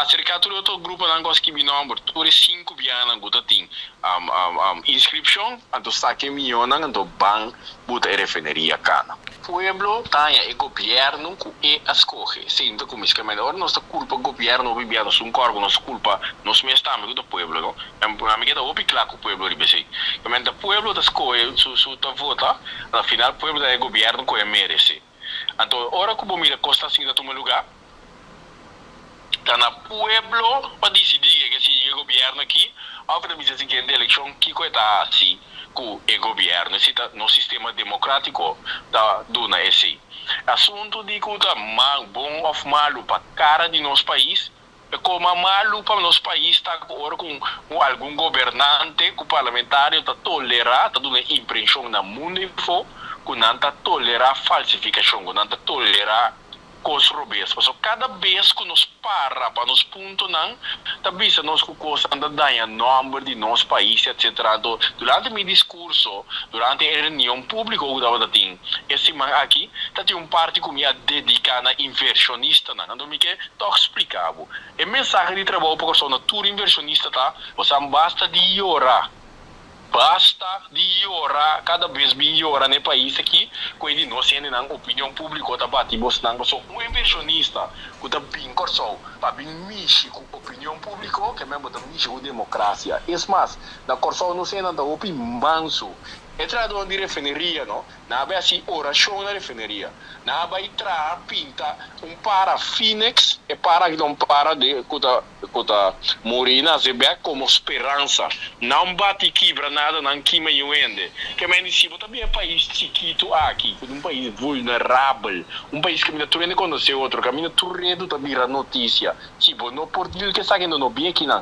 Aserká tur e otro gruponan ku a skibi nòmber, tur e sinku bianan ku ta tin inskripshon, anto saka e mionnan, anto ban buta e refineria kana. Pueblo ta haña e gobièrnu ku e a skohe. Sinta ku mi skemende. Ora nos ta kulpa gobièrnu hopi bia nos un kòrda ku nos kulpa nos mes tambe ku ta pueblo, no? Ami ke ta hopi kla ku pueblo riba esei. Kemende ta pueblo ta skohe su su ta vota, na final pueblo ta haña e gobièrnu ku e meresé. Anto ora ku bo mira kosnan asina ta tuma lugá, ta na pueblo pa disidí ke ke sigui e gobièrnu aki òf ta bisa siguiente elekshon kiko e ta hasi ku e gobièrnu. Esei ta nos sistema demokrátiko ta duna esei. Asuntu di ku ta bon òf malu pa kara di nos pais, e koma malu pa nos pais ta ku ora ku un algun gobernante ku parlamentario ta tolerá, ta duna e impreshon na mundu info ku nan ta tolerá falsifikashon, ku nan ta tolerá kos robes. Pasobra kada bes ku nos para pa nos puntonan ta bisa nos ku kosnan ta daña nòmber di nos pais etcetera. Anto durante mi diskurso durante e reunion públiko ku tabata tin e siman aki ta tin un parti ku mi a dediká na invershonistanan. Anto mi ke tòg splika bo. E mensahe di Trabou pa Kòrsou na tur invershonista ta, Bosan basta di yora. Basta di yora, kada bes bin yora na e pais aki ku e di nos hendenan opinion públiko ta bati bosnan pasobra un invershonista ku ta bin Kòrsou pa bin mishi ku opinion públiko ke men bo ta mishi ku demokrasia. Es mas, na Kòrsou nos hendenan ta hopi mansu. E trahadónan di refineria no, nan a bai hasi orashon na refineria. Nan a bai traha pinta un para Phoenix, e para aki ta un para de ku ta Ku ta muri nase bek komo speransa. Nan bati kibra nada, nan kima yu hende. Ke men di si bo ta bin e pais chikitu aki, ku ta un pais vulnerabel, un pais kaminda tur hende konosé otro, kaminda tur redu ta bira notisia, si bo no por deal ku esaki, no no bin akinan.